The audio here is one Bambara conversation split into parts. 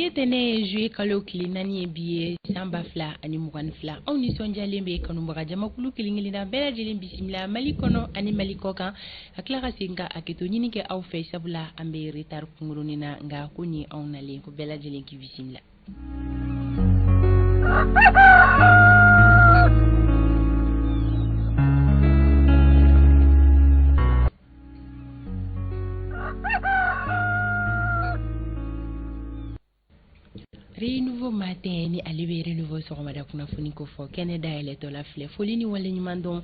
Bi ye tɛnɛ ye, juillet kalo tile 4 ye bi ye, san 2022. Aw nisɔndiyalen bɛ kanubaga jamakulu kelen kelenna bɛɛ lajɛlen bisimila Mali kɔnɔ ani Mali kɔ kan, ka tila ka segin ka hakɛto ɲini kɛ aw fɛ, sabula an bɛ retard kunkurunin na, nka ko nin ye anw nalen ko bɛɛ lajɛlen k'i bisimila. Renouveau Matin ni ale bɛ Renouveau sɔgɔmada kunnafoni ko fɔ kɛnɛ dayɛlɛtɔ la filɛ. Foli ni waleɲuman dɔn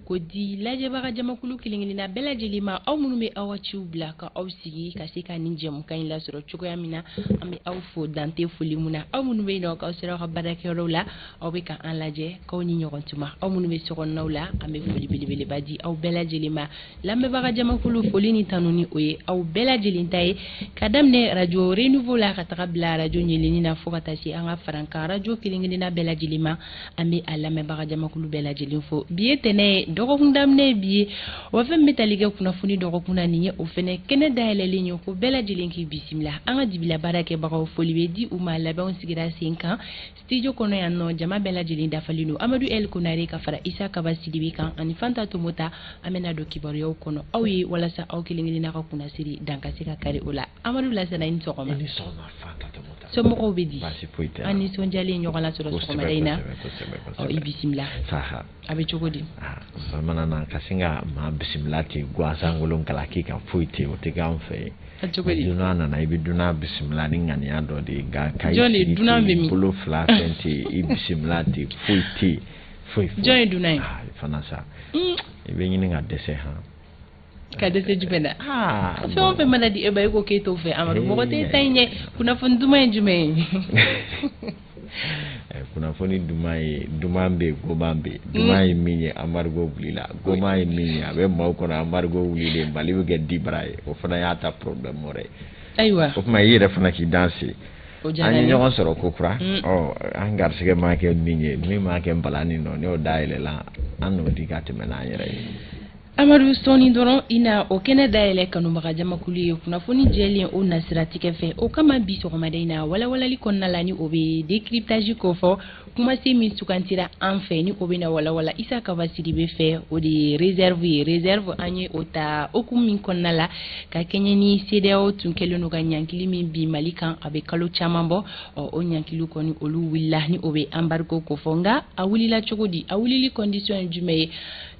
ko di lajɛbaga jamakulu kelen kelenna bɛɛ lajɛlen ma, aw minnu bɛ aw ka ciw bila ka aw sigi ka se ka nin jɛmukan in lasɔrɔ cogoya min na, an bɛ aw fo dante foli mun na. Aw minnu bɛ yen nɔ k'aw sera aw ka baarakɛyɔrɔw la, aw bɛ ka an lajɛ, k'aw ni ɲɔgɔn tuma. Aw minnu bɛ sokɔnɔnaw la, an bɛ foli belebeleba di aw bɛɛ lajɛlen ma. Lamɛnbaga jamakulu, foli ni tanuni o ye aw bɛɛ lajɛlen ta ye, ka daminɛ radio Renouveau la ka taga bila radio Ɲeleni na, fo ka taa se an ka farankan radio kelen kelenna bɛɛ lajɛlen ma. An bɛ a lamɛnbaga jamakulu bɛɛ lajɛlen fo. Bi ye tɛnɛ ye, dɔgɔkun daminɛ ye bi ye wa, fɛn min bɛ tali kɛ kunnafoni dɔgɔkun na, nin ye o fɛnɛ kɛnɛ dayɛlɛlen ye, ko bɛɛ lajɛlen k'i bisimila. An ka jibila baarakɛbagaw, foli bɛ di u ma. Labɛnw sigira sen kan studio kɔnɔ yan nɔ, jama bɛɛ lajɛlen dafalen don. Amadu El Konare ka fara Isa Kaba Sidibe kan ani Fanta Tomota, an bɛna don kibaruyaw kɔnɔ aw ye, walasa aw kelen kelenna ka kunnasiri dan ka se ka kari o la. Amadu Lasana, i ni sɔgɔma. I ni sɔgɔma, Fanta Tomota. Somɔgɔw bɛ di? Baasi foyi tɛ. An nisɔndiyalen ɲɔgɔn lasɔrɔ sɔgɔmada in na. Ɔ, i bisimila. Saha. A bɛ cogo di? Bamanan na ka sin ka maa bisimila ten gansan, kolon kalaki kan, foyi tɛ, o tɛ k'an fɛ yen. Cogo di? Dunan nana, i bɛ dunan bisimila ni ŋaniya dɔ de ye, nka ka i Jɔn de sigi dunan bɛ ten min? Bolo fila fɛn tɛ yen, i bisimila ten, foyi tɛ yen, foyi foyi. Jɔn ye dunan ye? Ah, fana sa, i bɛ ɲini ka dɛsɛ han. Ka dɛsɛ jumɛn na? Ah, fɛn o fɛn mana di e ma, e ko k'e t'o fɛ. Amadu, mɔgɔ t'e ta in ɲɛ. Kunnafoni duman ye jumɛn ye? Kunnafoni duman ye, duman bɛ yen, goman bɛ yen. Duman ye min ye, embargo wulila. Goman ye min ye, a bɛ maaw kɔnɔ embargo wulilen, Mali bɛ kɛ dibara ye, o fana y'a ta problème wɛrɛ ye. Ayiwa. O tuma i yɛrɛ fana k'i danse. O An diyara ye n ye. ɲɔgɔn sɔrɔ ko kura. Ɔ, an garisɛgɛ maa kɛ min ye, min maa kɛ nbalani nɔ, n'o dayɛlɛla, an n'o di ka tɛmɛ n'an yɛrɛ ye. Amadu, sɔɔni dɔrɔn i na o kɛnɛ dayɛlɛ kanubaga jamakulu ye kunnafoni jɛlen o nasiratigɛ fɛ. O kama bi sɔgɔmada in na, walawalali kɔnɔna la, ni o bɛ décryptage kofɔ, kumasen min sugantira an fɛ ni o bɛna walawala Isa Kaba Sidibe fɛ, o de ye réserve ye. Réserve, an ye o ta hokumu min kɔnɔna la, ka kɛɲɛ ni CEDEAO tun kɛlen don ka ɲankili min bin Mali kan, a bɛ kalo caman bɔ. Ɔ, o ɲankili kɔni, olu wulila, ni o bɛ embargo kofɔ. Nka a wulila cogo di? A wulili condition ye jumɛn ye?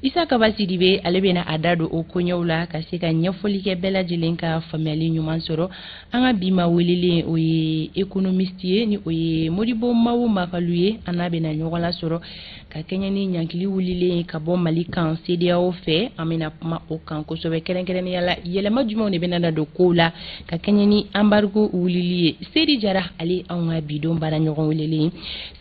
Isa Kaba Sidibe, ale bɛna a da don o koɲɛw la ka se ka ɲɛfɔli kɛ, bɛɛ lajɛlen ka faamuyali ɲuman sɔrɔ. An ka bi ma welelen, o ye économiste ye, ni o ye Modibo Mawo Makalu ye. An n'a bɛna ɲɔgɔn lasɔrɔ ka kɛɲɛ ni ɲankili wulilen ye ka bɔ Mali kan CEDEAO fɛ. An bɛna kuma o kan kosɛbɛ, kɛrɛnkɛrɛnnenya la yɛlɛma jumɛnw de bɛna na don kow la ka kɛɲɛ ni embargo wulili ye. Seri Jara, ale anw ka bidon baara ɲɔgɔn welelen ye.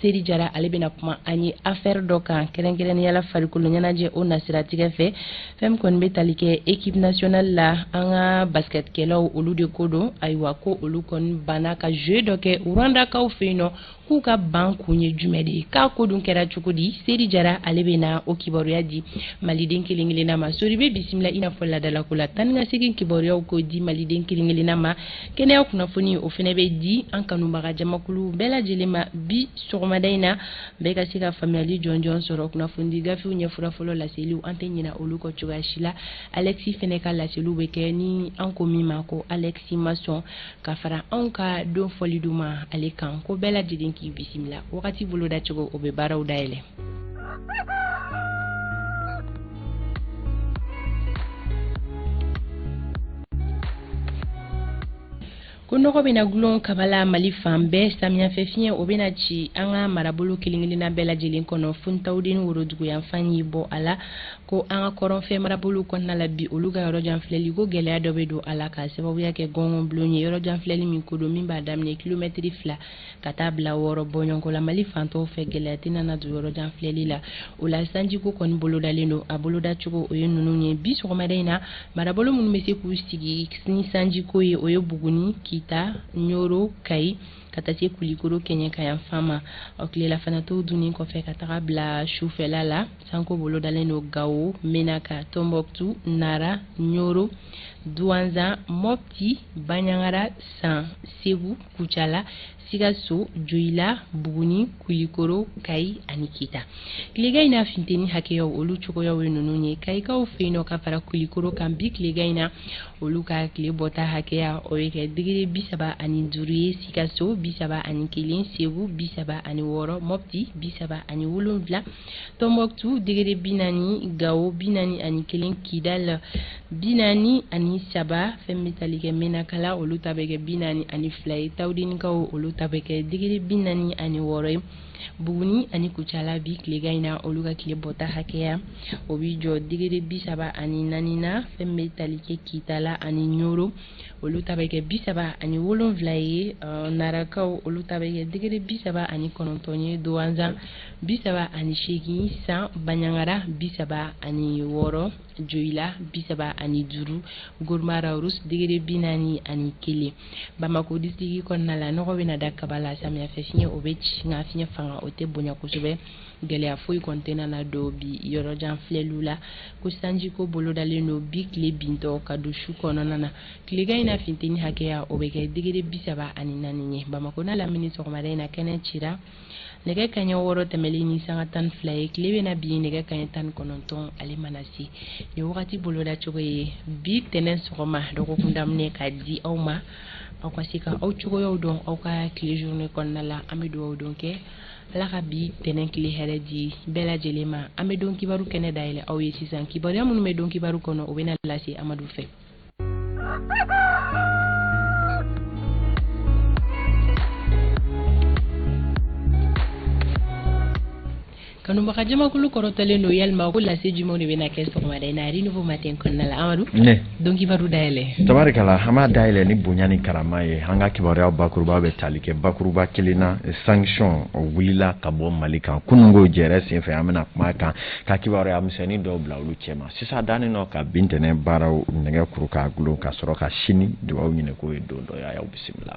Seri Jara, ale bɛna kuma an ye affaire dɔ kan, kɛrɛnkɛrɛnnenya la farikolo ɲɛnajɛ o nasiratigɛ fɛ. Fɛn min kɔni bɛ tali kɛ équipe nationale la, an ka basketkɛlaw, olu de ko don. Ayiwa, ko olu kɔni banna ka jeu dɔ kɛ Rwandakaw fɛ yen nɔ, k'u ka ban kun ye jumɛn de ye, k'a ko dun kɛra cogo di? Seri Jara, ale bɛ na o kibaruya di maliden kelen kelenna ma. Sori bɛ bisimila i n'a fɔ ladalako la, tan ni ka segin kibaruyaw ko di maliden kelen kelenna ma. Kɛnɛya kunnafoni, o fɛnɛ bɛ di an kanubaga jamakulu bɛɛ lajɛlen ma bi sɔgɔmada in na, bɛɛ ka se ka faamuyali jɔnjɔn sɔrɔ. Kunnafonidi gafew ɲɛfura fɔlɔ laseliw, an tɛ ɲinɛ olu kɔ cogoya si la. Alexis fɛnɛ ka laseliw bɛ kɛ, ni an ko min ma ko Alexis Masson, ka fara anw ka don fɔli duman ale kan, ko bɛɛ lajɛlen k'i bisimila. Wagati boloda cogo, o bɛ baaraw dayɛlɛ. Ko nɔgɔ bɛna gulon kabala Mali fan bɛɛ samiyɛfɛ fiɲɛ, o bɛna ci an ka marabolo kelen kelenna bɛɛ lajɛlen kɔnɔ. Funtawuden woroduguyanfan y'i bɔ a la, ko an ka kɔrɔnfɛ marabolo kɔnɔna la bi, olu ka yɔrɔ jan filɛli ko gɛlɛya dɔ bɛ don a la, k'a sababuya kɛ gɔngɔn bulon ye. Yɔrɔ jan filɛli min ko don, min b'a daminɛ kilomɛtiri 2 ka taa bila 6 bɔɲɔgɔnko la, Mali fantɔw fɛ, gɛlɛya tɛna na don yɔrɔ jan filɛli la. O la sanjiko kɔni bolodalen don, a boloda cogo o ye ninnu ye. Bi sɔgɔmada in na, marabolo minnu bɛ se k'u sigi ni sanjiko ye, o ye Buguni, Kita, Ɲoro, Kayi. Ka taa se Kulikoro kɛɲɛkayanfan ma. Ɔ, tilelafanatow dunni kɔfɛ ka taga bila sufɛla la, sanko bolodalen don Gawo, Menaka, Tɔnbɔkutu, Nara, Ɲoro, Duwanzan, Mɔpti, Baɲangara, San, Segu, Kucala, Sikaso, Joyila, Buguni, Kulikoro, Kayi ani Kita. Tilegan in na, funteni hakɛyaw, olu cogoyaw ye ninnu ye. Kayikaw fɛ yen nɔ ka fara Kulikoro kan, bi tilegan in na, olu ka tile bɔta hakɛya, o ye kɛ degré 35 ye. Sikaso 31, Segu 36, Mɔpti 37, Tɔnbɔkutu degré 40, Gawo 41, Kidal 43. Fɛn bɛ tali kɛ Menakala, olu ta bɛ kɛ 42 ye. Tawudenikaw, olu ta bɛ kɛ degré 46 ye. Buguni ani Kucala, bi tilegan in na, olu ka tile bɔta hakɛya, o bɛ jɔ degré 34 na. Fɛn bɛ tali kɛ Kitala ani Ɲoro, olu ta bɛ kɛ 37 ye. Narakaw, olu ta bɛ kɛ degré 39 ye. Duwanzan 38, San, Baɲangara 36, Joyila 35, Goroma Rawurus degré 41. Bamako district kɔnɔna la, nɔgɔ bɛna da kaba la. Samiyɛfɛ fiɲɛ, o bɛ ci, nka fiɲɛ fanga, o tɛ bonya kosɛbɛ. Gɛlɛya foyi kɔni tɛna na don bi yɔrɔjan filɛliw la. Ko sanjiko bolodalen don bi tile bintɔ ka don su kɔnɔna na. Tilegan in na, funteni hakɛya, o bɛ kɛ degré 34 ye Bamako n'a lamini. Sɔgɔmada in na, kɛnɛ cira nɛgɛ kaɲɛ 6 tɛmɛlen ni sanga 12 ye. Tile bɛna bin nɛgɛ kaɲɛ 19 ale mana se. Nin wagati boloda cogo ye bi tɛnɛn sɔgɔma dɔgɔkun daminɛ ka di aw ma, aw ka se ka aw cogoyaw dɔn aw ka tile journée kɔnɔna la. An bɛ dugawu don kɛ, Ala ka bi tɛnɛn tile hɛrɛ di bɛɛ lajɛlen ma. An bɛ don kibaru kɛnɛ dayɛlɛ aw ye sisan. Kibaruya minnu bɛ don kibaru kɔnɔ, o bɛna lase Amadu fɛ. Kanubaga jamakulu kɔrɔtɔlen don. Yalima ko lase jumɛnw de bɛna kɛ sɔgɔmada in na Renouveau Matin kɔnɔna la? Amadu, ne don kibaru dayɛlɛ. Tabarikala, an b'a dayɛlɛ ni bonya ni karama ye. An ka kibaruyaw bakuruba bɛ tali kɛ bakuruba kelen na: sanction, o wulila ka bɔ Mali kan kununko jɛrɛ senfɛ. An bɛna kuma kan ka kibaruya misɛnnin dɔw bila olu cɛma sisan danni nɔ ka bintɛnɛ baaraw nɛgɛ kuru k'a gulon, ka sɔrɔ ka sini dugawu ɲini k'o ye don dɔ ye. A y'aw bisimila.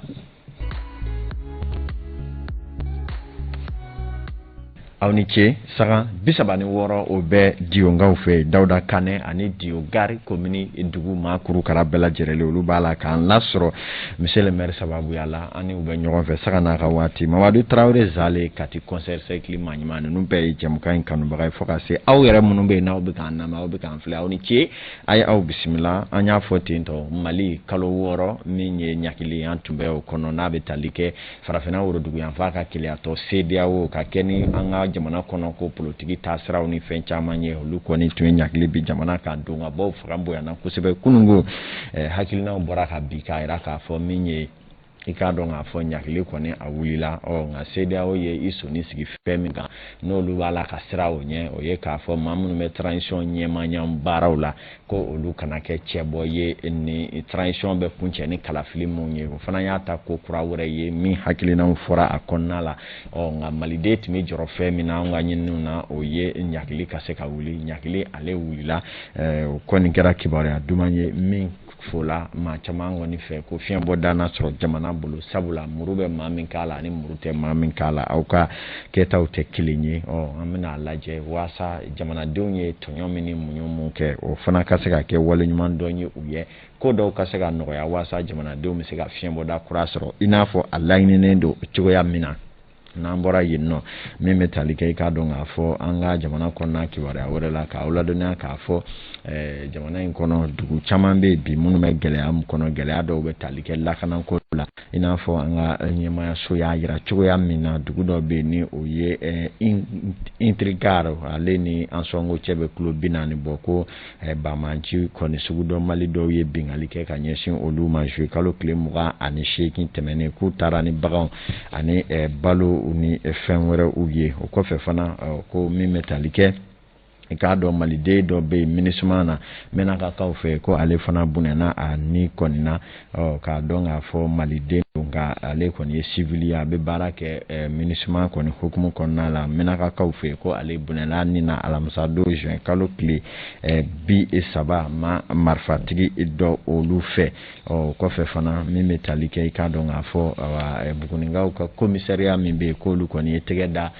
Aw ni ce. Saga 36, o bɛ Diyonkaw fɛ, Dawuda Kanɛ ani Diyo Gari komini dugu maa kurukara bɛɛ lajɛlen, olu b'a la k'an lasɔrɔ monsieur le maire sababuya la. An ni u bɛ ɲɔgɔn fɛ saga n'a ka waati. Mamadu Tarawele Zale, Kati concert cercle maa ɲuman, ninnu bɛɛ ye jɛmukan in kanubaga ye, fo ka se aw yɛrɛ minnu bɛ yen, n'aw bɛ k'an lamɛn, aw bɛ k'an filɛ, aw ni ce, a ye aw bisimila. An y'a fɔ ten tɔ, Mali kalo 6 min ye ɲakili an tun bɛ o kɔnɔ, n'a bɛ tali kɛ farafinna woroduguyanfan ka keleyatɔ CEDEAO ka kɛ ni an ka jamana kɔnɔ ko politiki taasiraw ni fɛn caman ye, olu kɔni tun ye ɲakili bi jamana kan. Don ka bɔ fanga bonyana kosɛbɛ kununko. Hakilinaw bɔra ka bi k'a jira k'a fɔ min ye, i k'a dɔn k'a fɔ ɲakili kɔni a wulila. Ɔ nka CEDEAO ye i sɔnni sigi fɛn min kan, n'olu b'a la ka sira o ɲɛ, o ye k'a fɔ maa minnu bɛ transition ɲɛmaaya baaraw la, ko olu kana kɛ cɛbɔ ye ni transition bɛ kuncɛ ni kalafili mun ye. O fana y'a ta ko kura wɛrɛ ye min hakilinaw fɔra a kɔnɔna la. Ɔ nka maliden tun bɛ jɔrɔ fɛn min na, anw ka ɲininiw na, o ye ɲakili ka se ka wuli. Ɲakili ale wulila, o kɔni kɛra kibaruya duman ye min fola maa caman kɔni fɛ ko fiɲɛ bɔ danna sɔrɔ jamana bolo, sabula muru bɛ maa min k'a la ani muru tɛ maa min k'a la, aw ka kɛtaw tɛ kelen ye. Ɔ an bɛna a lajɛ waasa jamanadenw ye tɔɲɔ min ni muɲu mun kɛ, o fana ka se ka kɛ waleɲuman dɔn ye u ye, ko dɔw ka se ka nɔgɔya waasa jamanadenw bɛ se ka fiɲɛbɔda kura sɔrɔ i n'a fɔ a laɲininen don cogoya min na. N'an bɔra yen nɔ, min bɛ tali kɛ, i k'a dɔn k'a fɔ an ka jamana kɔnɔna kibaruya wɛrɛ la, k'aw ladɔnniya k'a fɔ jamana in kɔnɔ dugu caman bɛ yen bi minnu bɛ gɛlɛya kɔnɔ. Gɛlɛya dɔw bɛ tali kɛ lakanako la, i n'a fɔ an ka ɲɛmaayaso y'a jira cogoya min na, dugu dɔ bɛ yen ni o ye Intrigar, ale ni Ansɔngo cɛ bɛ kilo 40 bɔ, ko banbaanci kɔni sugudɔn mali dɔw ye binkanni kɛ ka ɲɛsin olu ma juillet kalo tile 28 tɛmɛnen, k'u taara ni baganw ani balo ni fɛn wɛrɛw ye. O kɔfɛ fana, ko min bɛ tali kɛ I k'a dɔn maliden dɔ bɛ yen MINUSMA na Mɛnakakaw fɛ, ko ale fana bɔnɛna a ni kɔni na. Ɔ k'a dɔn k'a fɔ maliden don, nka ale kɔni ye civil ye, a bɛ baara kɛ MINUSMA kɔni hukumu kɔnɔna la Mɛnakakaw fɛ, ko ale bɔnɛna ni na alamisa don juin kalo tile 30 ma marifatigi dɔ olu fɛ. Ɔ kɔfɛ fana, min bɛ tali kɛ, i k'a dɔn k'a fɔ Buguninkaw ka commissariat min bɛ yen, k'olu kɔni ye tɛgɛ da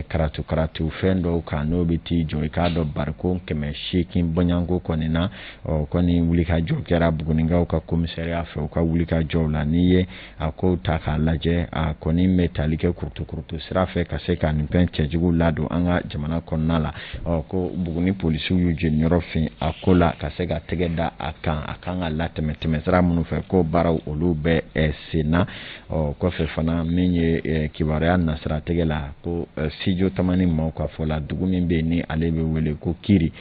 karatu karatu fɛn dɔw kan, n'o bɛ t'i jɔ, i k'a dɔn, bariko 800 bɔɲɔgɔnko kɔni na. Ɔ kɔni wulikajɔ kɛra Buguninkaw ka commissariat fɛ. U ka wulikajɔw la, n'i ye a kow ta k'a lajɛ, a kɔni bɛ tali kɛ kurutu sira fɛ ka se ka nin fɛn cɛjugu ladon an ka jamana kɔnɔna la. Ɔ ko Buguni polisiw y'u jeniyɔrɔ fin a ko la ka se ka tɛgɛ da a kan, a kan ka latɛmɛ tɛmɛsira minnu fɛ, ko baaraw olu bɛ sen na. Ɔ kɔfɛ fana, min ye kibaruya nasiratigɛ la, ko Studio Tamani maaw ka fɔ la, dugu min bɛ yen ni ale bɛ wele ko Kiri,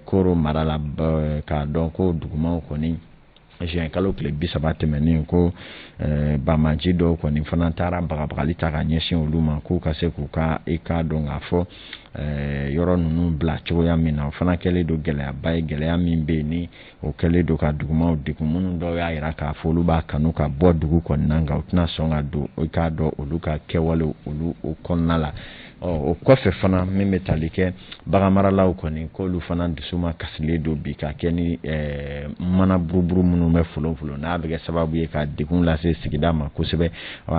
Koro mara la, k'a dɔn ko dugumaw kɔni juin kalo tile 30 tɛmɛnen, ko banbanci dɔw kɔni fana taara bagabagali ta ka ɲɛsin olu ma, k'u ka se k'u ka, i k'a dɔn k'a fɔ, yɔrɔ ninnu bila cogoya min na. O fana kɛlen don gɛlɛyaba ye, gɛlɛya min bɛ yen ni o kɛlen don ka dugumaw degun, minnu dɔw y'a jira k'a fɔ olu b'a kanu ka bɔ dugu kɔnɔna, nka u tɛna sɔn ka don, i k'a dɔn, olu ka kɛwalew olu o kɔnɔna la. Ɔ o kɔfɛ fana, min bɛ tali kɛ baganmaralaw kɔni, k'olu fana dusu ma kasilen don bi ka kɛ ni mana buruburu minnu bɛ folon folon, n'a bɛ kɛ sababu ye ka degun lase sigida ma kosɛbɛ,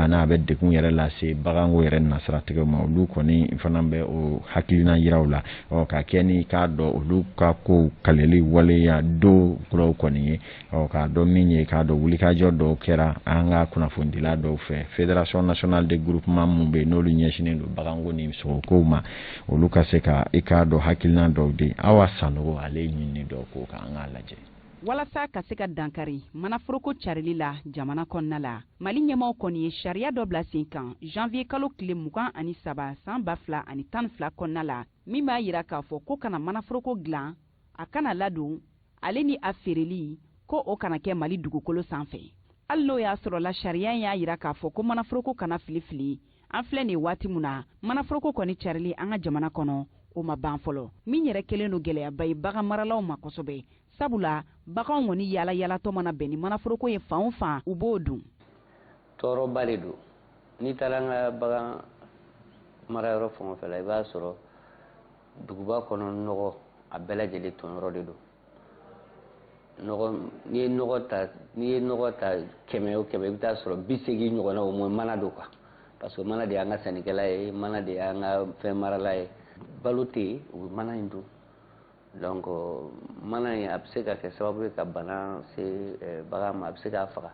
n'a bɛ degun yɛrɛ lase baganko yɛrɛ nasiratigɛ ma. Olu kɔni fana bɛ o hakilina yiraw la. Ɔ ka kɛ ni k'a dɔn olu ka kow kaleli waleya don kuraw kɔni ye. Ɔ k'a dɔn min ye, k'a dɔn wulikajɔ dɔw kɛra an ka kunnafonidila dɔw fɛ, Fédération nationale de groupement mun bɛ yen n'olu ɲɛsinnen don baganko ni sogokow ma, olu ka se ka, i k'a dɔn, hakilina dɔw di. Awa Sanogo, ale ye ɲinini dɔw k'o kan, an k'a lajɛ. Walasa ka se ka dankari manaforoko carili la jamana kɔnɔna la, Mali ɲɛmaw kɔni ye sariya dɔ bila sen kan janvier kalo tile 23 san 2012 kɔnɔna la, min b'a yira k'a fɔ ko kana manaforoko dilan, a kana ladon, ale ni a feereli, ko o kana kɛ Mali dugukolo sanfɛ. Hali n'o y'a sɔrɔla sariya in y'a yira k'a fɔ ko manaforoko kana fili-fili, an filɛ nin waati min na, manaforoko kɔni carili an ka jamana kɔnɔ, o ma ban fɔlɔ. Min yɛrɛ kɛlen don gɛlɛyaba ye bagan maralaw ma kosɛbɛ, sabula baganw kɔni yala yalatɔ mana bɛn ni manaforoko ye fan o fan, u b'o dun. Tɔɔrɔba de don. N'i taara an ka bagan marayɔrɔ fɛn o fɛn la, i b'a sɔrɔ duguba kɔnɔ nɔgɔ a bɛɛ lajɛlen tɔnyɔrɔ de don. Nɔgɔ, n'i ye nɔgɔ ta 100 o 100, i bɛ taa sɔrɔ 80 ɲɔgɔnna au moins mana don quoi, parce que mana de y'an ka sannikɛla ye, mana de y'an ka fɛn marala ye. Balo tɛ yen, u bɛ mana in dun. Donc mana in, a bɛ se ka kɛ sababu ye ka bana se bagan ma, a bɛ se k'a faga.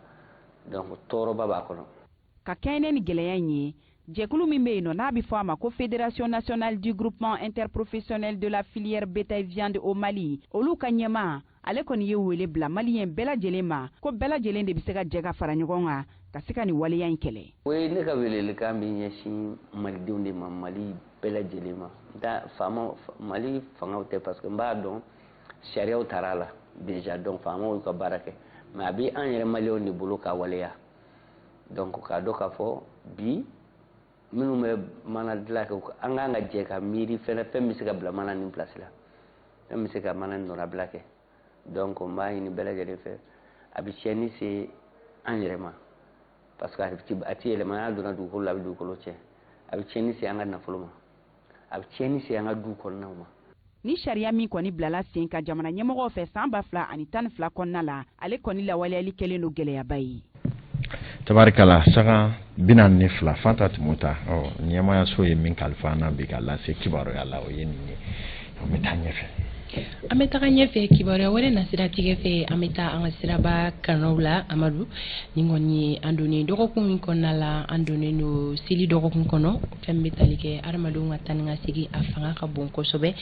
Donc tɔɔrɔba b'a kɔnɔ. Ka kɛɲɛ ni gɛlɛya in ye, jɛkulu min bɛ yen nɔ n'a bɛ fɔ a ma ko Fédération nationale du groupement interprofessionnel de la filière bétail viande au Mali, olu ka ɲɛmaa, ale kɔni ye wele bila maliyɛn bɛɛ lajɛlen ma, ko bɛɛ lajɛlen de bɛ se ka jɛ ka fara ɲɔgɔn kan ka se ka nin waleya in kɛlɛ. O ye ne ka welelikan bɛ ɲɛsin malidenw de ma, Mali bɛɛ lajɛlen ma. N t'a faama, Mali fangaw tɛ, parce que n b'a dɔn sariyaw taara a la déjà. Donc faamaw y'u ka baara kɛ, mais a bɛ an yɛrɛ maliyɛnw de bolo k'a waleya. Donc k'a dɔn k'a fɔ bi, minnu bɛ mana dilan kɛ, an kan ka jɛ ka miiri fɛnɛ fɛn bɛ se ka bila mana nin place la, fɛn bɛ se ka mana nin nɔnabila kɛ. Donc n b'a ɲini bɛɛ lajɛlen fɛ, a bɛ tiɲɛni se an yɛrɛ ma, parce que a ti yɛlɛma. N'a donna dugukolo la, a bɛ dugukolo tiɲɛ, a bɛ tiɲɛni se an ka nafolo ma, a bɛ tiɲɛni se an ka du kɔnɔnaw ma. Ni sariya min kɔni bilala sen ka jamana ɲɛmɔgɔw fɛ san 2012 kɔnɔna la, ale kɔni lawaleyali kɛlen don gɛlɛyaba ye. Tabarikala, saga 42, Fanta Tumuta. Ɔ ɲɛmayaso ye min kalifa an na bi ka lase kibaruya la, o ye nin ye. An bɛ taa ɲɛfɛ. An bɛ taga ɲɛfɛ kibaruya wɛrɛ nasiratigɛ fɛ. An bɛ taa an ka siraba kanaw la. Amadu, nin kɔni ye an donnen dɔgɔkun min kɔnɔna la, an donnen don seli dɔgɔkun kɔnɔ. Fɛn bɛ tali kɛ adamadenw ka taa ni ka segin, a fanga ka bon kosɛbɛ.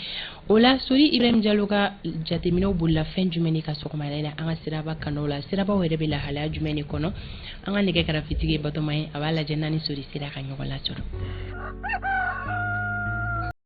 O la, Sori Ibrahim Jalo ka jateminɛw bolila fɛn jumɛn de ka sɔgɔmada in na an ka siraba kanaw la? Sirabaw yɛrɛ bɛ lahalaya jumɛn de kɔnɔ? An ka nɛgɛ karafetigi ye Batɔma ye, a b'a lajɛ n'a ni Sori sera ka ɲɔgɔn lasɔrɔ.